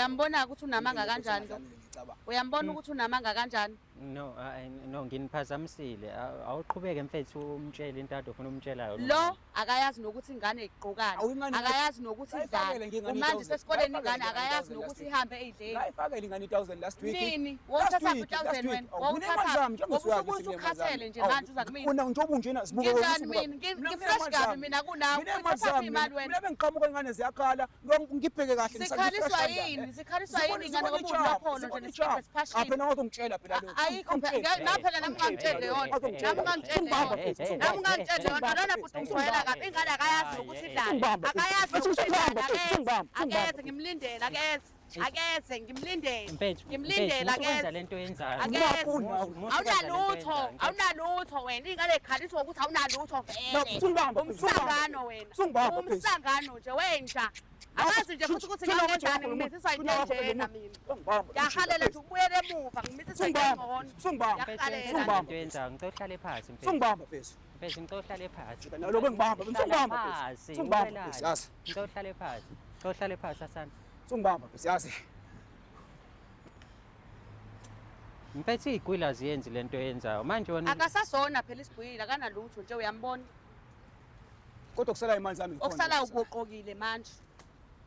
Uyambona ukuthi unamanga kanjani lo? Ngicabanga. Uyambona ukuthi unamanga kanjani? No, no, nginiphazamisile. Awuqhubeke mfethu umtshele into ade ufuna umtshela yona. Lo akayazi nokuthi ingane igqokani. Awu, ingane- Akayazi nokuthi Bayifakele idlani. nje ingane Umanje i-thousand. isesikoleni Bayifakele ingane nje akayazi i-thousand nokuthi last week. ihambe eyidleni. Ngayifakela ingane i-1000 last week. Nini? Last Wawuthathaphi week, i-1000 last week. wena? Awu, mina imali zami, njengoba Wawuthathaphi? usuyazi Ngoba ukuthi mina imali usukhathele zami. nje Awu, manje uza kumina. Una njengoba unjena sibuke Nginjani mina? Ngifresh kabi mina kunawe. Mina imali Uyithathaphi zami. imali wena? Mina bengiqhamuka ingane ziyakhala, ngibheke kahle Sikhaliswa yini? Sikhaliswa yini ingane ngoba unokholo nje nesikephe siphashile. Phela ngizongitshela phela lokho. Ayikho phela na phela nami ungangitsheli leyo nto. Nami ungangitsheli leyo nto. Nami ungangitsheli leyo nto. Lona bhuti ungijwayela kabi. Ingane akayazi nokuthi idlani. Akayazi nokuthi idlani. Akeze. Akeze ngimlindele akeze. Akeze ngimlindele. Mfethu, Ngimlindele mfethu, musu kwenza akeze. lento oyenzayo. Akeze. Musu kwenza lento Awunalutho, oyenzayo. awunalutho wena. Ingane ikhaliswa ukuthi awunalutho vele. Sungibamba, Umsangano wena. Sungibamba, please. Umsangano nje wenja. Akazi nje futhi ukuthi ngangenzani ngimithiswa into enjena mina. Ngiyahalela nje ukubuyela emuva ngimithiswa into engcono. Sungibamba. Mfethu, Yahalela. yenza lento oyenzayo. Ngicela uhlale phansi mfethu. Sungibamba mfethu. Mfethu, ngicela uhlale phansi. Naloko engibamba, Hlala sungibamba mfethu. phansi, Sungibamba uwelani. mfethu, yazi. Ngicela uhlale phansi. Ngicela uhlale phansi Asanda. Sungibamba mfethu, yazi. Mfethu iy'gwila aziyenzi lento oyenzayo. Manje wena Akasasona phela isigwila akanalutho nje uyambona. Kodwa kusala imali zami ngikhona. Okusala ugoqokile manje.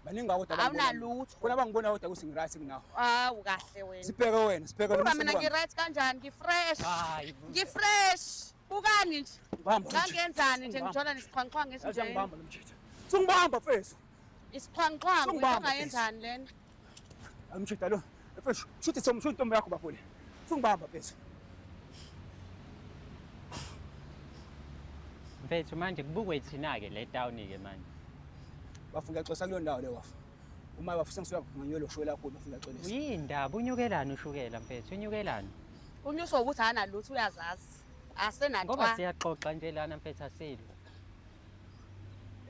Baningi kodwa abangibona. Awunalutho. Khona abangibona kodwa ukuthi ngiright kunawe. Awu kahle wena. Sibheke wena, sibheke Buka mina ngi-right kanjani ngi-fresh. Hayi. Ngi-fresh. Bukani nje. Ngibamba. Ngangenzani nje ngijola nesixhwanguxhwangu Yazi esinje. ngibamba lo mthetho. Sungibamba mfethu. Isixhwanguxhwangu into Sungibamba, ongayenzani lena. Amshida lo. Mfethu, shuthi somshu intombi yakho bafole. Sungibamba mfethu. Mfethu manje kubukwe thina-ke le town-ke manje. Bafu ngiyaxolisa kuleyo ndawo leyo bafu. Uma bafu sengisuka nganyelo ushukela kakhulu bafu ngiyaxolisa. Uyindaba unyukelani ushukela mfethu unyukelani? Unyuswa ukuthi akanalutho uyazazi. Ngoba Asenatwa. siyaxoxa nje lana mfethu asilwi.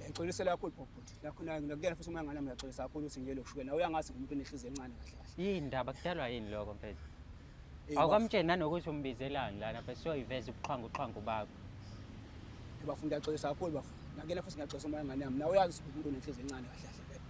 Ngixolisela kakhulu bhuti. Nakho naye ngiyakuyena futhi uma ngane ngiyaxolisa kakhulu ukuthi ngiyelo ushukela. Nawe uyangazi ngumuntu onenhliziyo encane kahle kahle. Yindaba kudalwa yini lokho mfethu? Eh, Awukamtsheli nanokuthi umbizelani lana mfethu soyiveza ubuxhwanguxhwangu bakho. Bafu ngiyaxolisa kakhulu bafu. Nakuyena futhi ngiyaxolisa uma ngane yami. Nawe uyazi ukuthi umuntu onenhliziyo encane kahle kahle.